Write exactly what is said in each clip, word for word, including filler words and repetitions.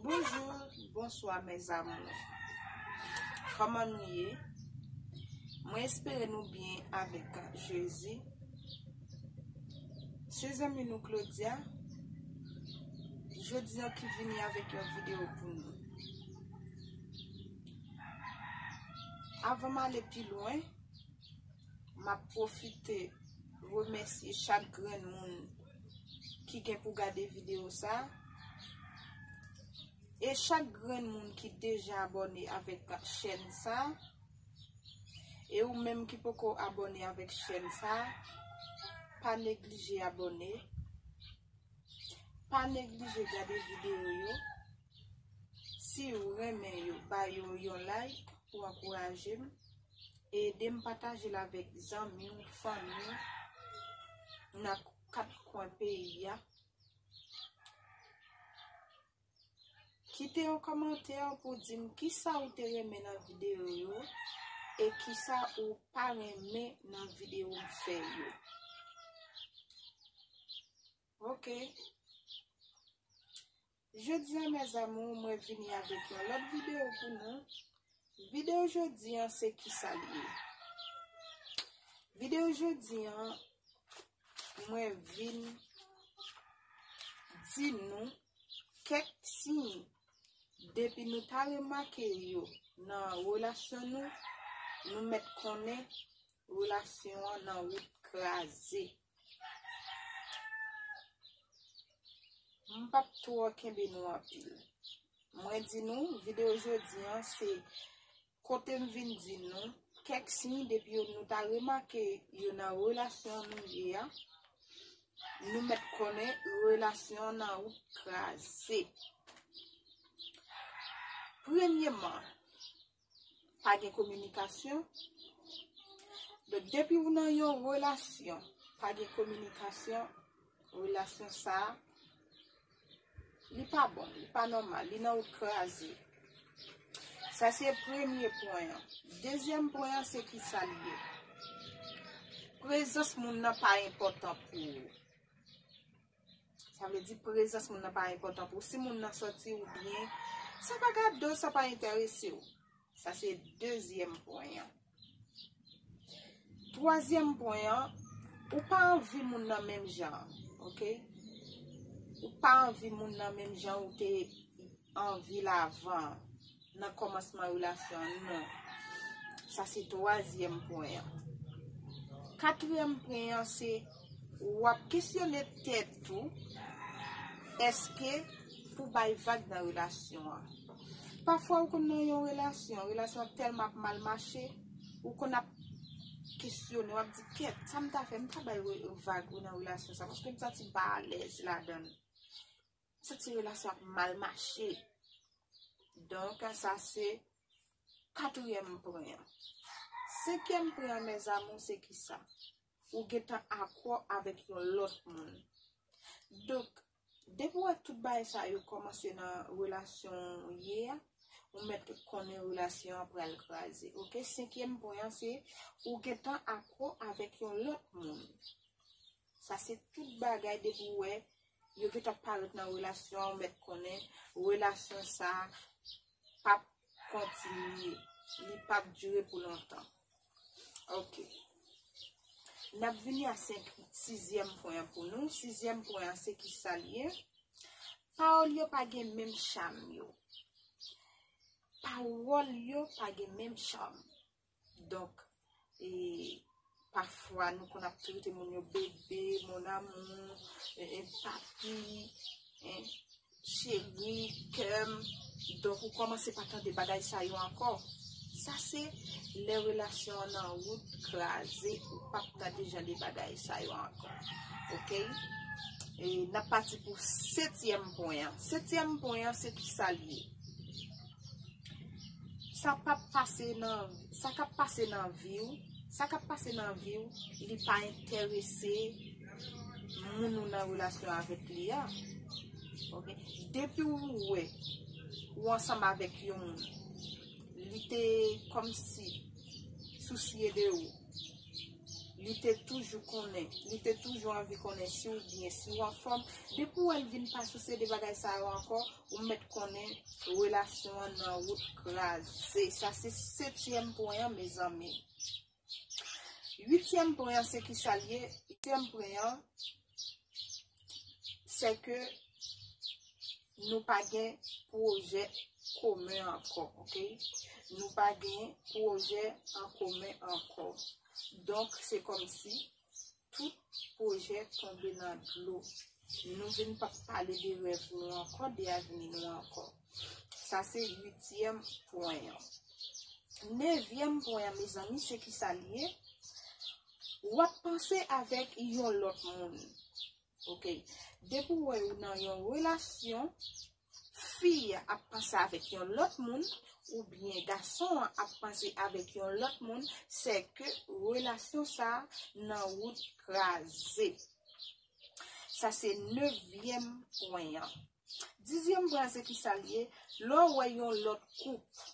Bonjou, bonswa mes amours. Kòman nou ye? Mwen espere nou byen avèk Jezi. Se zanmi nou Claudia. Jodi an ki vini avèk yon videyo pou nou. Avan m ale pi lwen, m ap pwofite remèsye chak grenn moun ki gen pou gade videyo sa. E chak grenn moun ki deja abòne avèk chèn sa. E ou menm ki poko abòne avèk chèn sa, pa neglije abòne. Pa neglije gade videyo yo. Si ou renmen yo, ba yo yon like pou ankouraje m. E ede m pataje l avèk zanmi w, fanmi w nan kat kwen peyi a. Kite yon kòmantè pou di m kisa ou te renmen nan videyo yo e kisa ou pa renmen nan videyo m fè yo. Ok. Jodi an, mes amours, mwen vini avèk yon lòt videyo pou nou. Videyo jodi an se kisa l ye? Videyo jodi an, mwen vin di nou kèk siy depi nou ta remake yo nan relasyon nou, nou mèt konnen relasyon an nan wout kraze. M p ap twò kenbe nou anpil. Mwen di nou, videyo jodi an se kote m vin di nou kèk siy depi yo nou ta remake yo nan relasyon nou ye a, nou mèt konnen relasyon an nan wout kraze. Premyeman, pa gen kominikasyon. Donk, depi ou nan yon relasyon, pa gen kominikasyon, relasyon sa a, li pa bon, li pa nòmal, li nan wout kraze. Sa se premye pwen an. Dezyèm pwen an, se kisa l ye? Prezans moun nan pa enpòtan pou ou. Sa vle di prezans moun nan pa enpòtan pou ou. Si moun nan sòti oubyen sa pa gade w, sa pa enterese w. Sa se dezyèm pwen an. Twazyèm pwen an, ou pa anvi moun nan menm jan, ok? Ou pa anvi moun nan menm jan ou te anvi l avan, nan kòmansman relasyon an, non. Sa se twazyèm pwen an. Katriyèm pwen an se w ap kesyone tèt ou, èske pou bay vag nan relasyon an? Pafwa ou konn nan yon relasyon, relasyon an tèlman ap mal mache, ou konn ap kesyone, w ap di, kèt, sa m ta fè, m ta bay re- vag wi nan relasyon sa, paske m santi m pa alèz ladan l. M santi relasyon ap mal mache. Donk, sa se katriyèm pwen an. Senkyèm pwen an, mes amours, se kisa? Ou gentan akwò avèk yon lòt moun. Donk, depi w wè tout bagay sa yo kòmanse nan relasyon w ye a, ou mèt konnen relasyon an pral kraze. Ok, senkyèm pwen an se ou gentan akwò avèk yon lòt moun. Sa se tout bagay depi w wè yo gentan parèt nan relasyon an, ou mèt konnen relasyon sa p ap kontinye, li p ap dire pou lontan. Ok. N ap vini a senk, sizyèm pwen an pou nou. Sizyèm pwen an se kisa l ye? Pawòl yo pa gen menm cham yo. Pawòl yo pa gen menm cham. Donk, e, pafwa nou konn ap trete moun yo bebe, mon amour, e, e, papi, e, cheri, kè m. Donk, ou kòmanse pa tande bagay sa yo ankò. Sa se lè relasyon an nan wout kraze, ou p ap tande jan de bagay sa yo ankò. Ok? E n ap pati pou setyèm pwen an. Setyèm pwen an, se kisa l ye? Sa p ap pase nan, sa k ap pase nan vi w, sa k ap pase nan vi w, li pa enterese moun ou nan relasyon avèk li a. Ok? Depi w wè ou ansanm avèk yon moun, li te kòmsi sousye de ou, Li te toujou konnen, li te toujou anvi konnen si w byen, si w anfòm. Depi w wè l vin pa sou se de bagay sa yo ankò, ou mèt konnen relasyon an nan wout kraze. Sa se setyèm pwen an, mezanmi. Uityèm pwen an, se ki sa l ye? Uityèm pwen an, se ke nou pa gen pwojè komen ankò, oke? Nou pa gen pwojè an komen ankò. Donk, se kòmsi tout pwojè tonbe nan dlo. Nou vin p ap pale de rèv nou ankò, de avni nou ankò. Sa se uityèm pwen an. Nevyèm pwen an, mezanmi, se ki sa l ye? W ap panse avèk yon lòt moun. Oke. Depi w wè ou nan yon relasyon, fi a ap panse avèk yon lòt moun, oubyen gason an ap panse avèk yon lòt moun, se ke relasyon sa a nan wout kraze. Sa se nevyèm pwen an. Dizyèm pwen an, se ki sa l ye? Lè w wè yon lòt koup,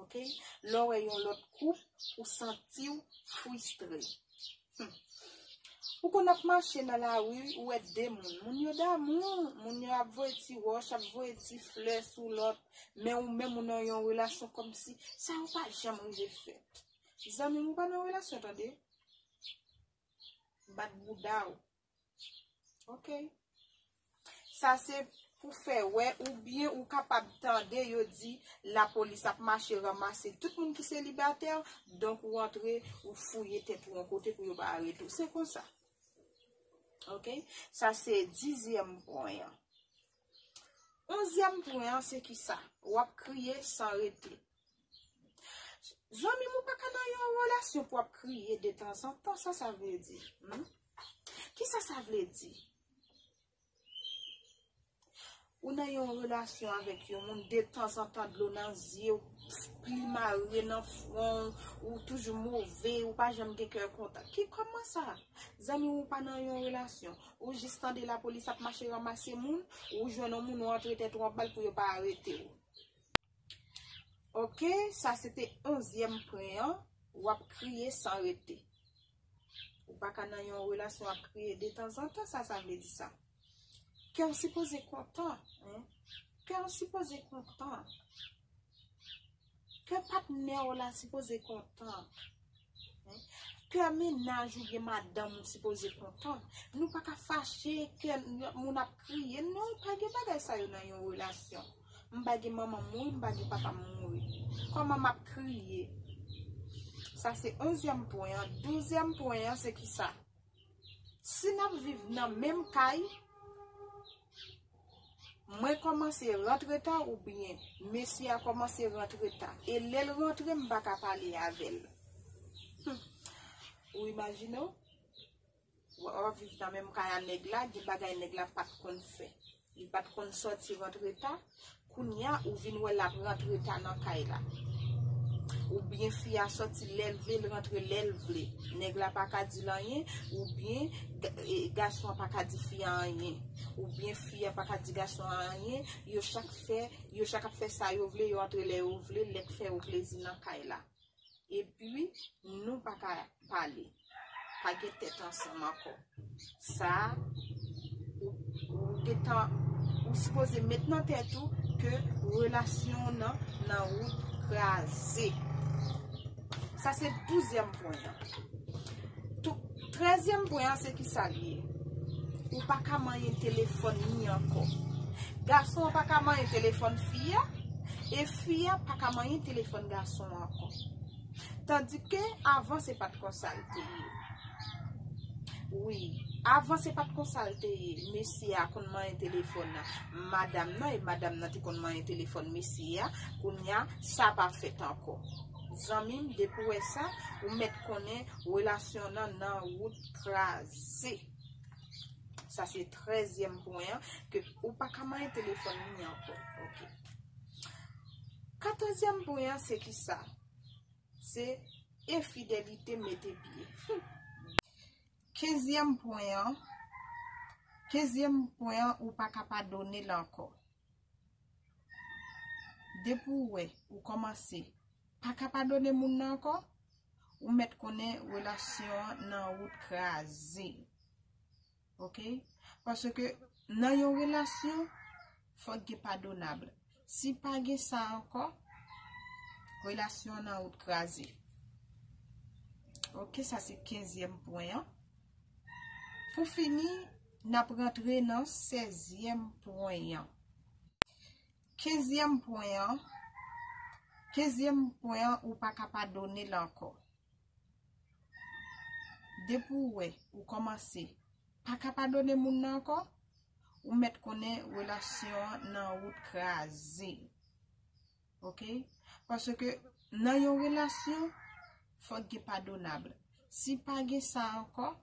oke? Lè w wè yon lòt koup, ou santi w fristre. Hmm. Ou konn ap mache nan lari, ou wè de moun. Moun yo damou, moun yo ap voye ti wòch, ap voye ti flè sou lòt. Men ou menm ou nan yon relasyon kòmsi sa yo pa janm rive fèt. Zanmi m, ou pa nan relasyon, tande. Bat bouda w. Oke. Sa se pou fè wè, oubyen ou kapab tande yo di lapolis ap mache ranmase tout moun ki selibatè, donk ou antre, ou fouye tèt ou yon kote pou yo pa arete w. Se konsa. Oke? Sa se dizyèm pwen an. Onzyèm pwen an, se ki sa? W ap kriye san rete. Zanmi m, ou pa ka nan yon relasyon pou w ap kriye detanzantan. Sa sa vle di? Hmm? Kisa sa vle di? Ou nan yon relasyon avèk yon moun, detanzantan dlo nan zye w, pli mare nan fwon w, ou toujou move, ou pa janm gen kè kontan. Ki kòman sa? Zanmi m, ou pa nan yon relasyon. Ou jis tande lapolis ap mache ranmase moun, ou jwenn yon moun, ou antre tèt ou anba l pou yo pa arete w. Oke, sa se te onzyèm pwen an, w ap kriye san rete. Ou pa ka nan yon relasyon w ap kriye detanzantan, sa sa vle di sa? Kè w sipoze kontan, en? Kè w sipoze kontan. Kè patnè w la sipoze kontan. Kè mennaj oubyen madanm ou sipoze kontan. Nou pa ka fache, kè moun ap kriye. Non, pa gen bagay sa yo nan yon relasyon. M pa gen manman m mouri, m pa gen papa m mouri. Kòman m ap kriye? Sa se onzyèm pwen an. Douzyèm pwen an, se ki sa? Si n ap viv nan menm kay, mwen kòmanse rantre ta oubyen mesye a kòmanse rantre ta. E lè l rantre, m pa ka pale avè l. Hmm. Ou imajine w? W ap viv nan menm kay a nèg la, gen bagay nèg la pa t konn fè. Li pa t konn sòti rantre ta. Kounye a, ou vin wè l ap rantre ta nan kay la. Oubyen fi a sòti lè l vle, l rantre lè l vle. Nèg la pa ka di l anyen, oubyen ga- e, gason an pa ka di fi a anyen. Oubyen fi a pa ka di gason an anyen. Yo chak fè, yo chak ap fè sa yo vle, yo antre lè yo vle, lè k fè yo plezi nan kay la. Epi, nou pa ka pale. Pa gen tèt ansanm ankò. Sa, ou, ou gentan, ou sipoze met nan tèt ou ke relasyon w nan, nan wout kraze. Sa se douzyèm pwen an. Tou, trèzyèm pwen an, se ki sa l ye? Ou pa ka manyen telefòn ni ankò. Gason an pa ka manyen telefòn fi a, e fi a pa ka manyen telefòn gason an ankò. Tandike avan se pa t konsa l te ye. Wi, avan se pa t konsa l te ye. Mesye a konn manyen telefòn nan madanm nan, e madanm nan te konn manyen telefòn mesye a. Kounye a, sa pa fèt ankò. Zanmi m, depi w wè sa, ou mèt konnen relasyon nan nan wout kraze. Sa se trèzyèm pwen an, ke ou pa ka manyen telefòn ni ankò. Oke. Katòzyèm pwen an, se ki sa? Se enfidelite mete pye. Kenzyèm pwen an, kenzyèm pwen an, ou pa ka padone l ankò. Depi w wè, ou kòmanse pa ka padone moun nan ankò, ou mèt konnen relasyon an nan wout kraze. Ok? Paske nan yon relasyon, fòk gen padonab. Si pa gen sa ankò, relasyon an nan wout kraze. Ok, sa se kenzyèm pwen an. Pou fini, n ap rantre nan sèzyèm pwen an. Kenzyèm pwen an, kenzyèm pwen an, ou pa ka padone l ankò. Depi w wè, ou kòmanse pa ka padone moun nan ankò, ou mèt konnen relasyon an nan wout kraze. Ok? Paske nan yon relasyon, fòk gen padonab. Si pa gen sa ankò,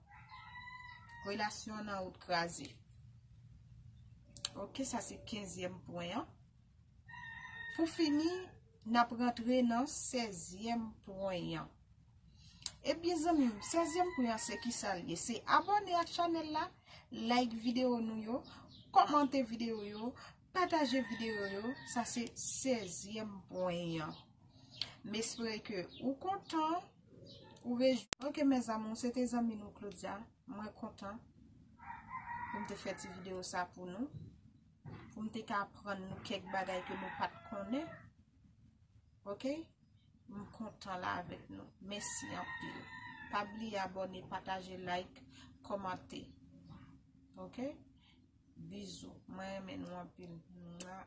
relasyon an nan wout kraze. Ok, sa se kenzyèm pwen an. Pou fini, n ap rantre nan sèzyèm pwen an. Ebyen zanmi m, sèzyèm pwen an se kisa l ye? Se abòne ak chanèl la, like videyo nou yo, kòmante videyo yo, pataje videyo yo, sa se sèzyèm pwen an. M espere ke ou kontan, ou rejwi. Ok mes amours, se te zanmi nou Claudia. Mwen kontan pou m te fè ti videyo sa pou nou. Pou m te ka aprann nou kèk bagay ke nou pa t konnen. Ok? M kontan la avèk nou. Mèsi anpil. Pa bliye abòne, pataje, like, kòmante. Ok? Bizou. Mwen renmen nou anpil. Mwa.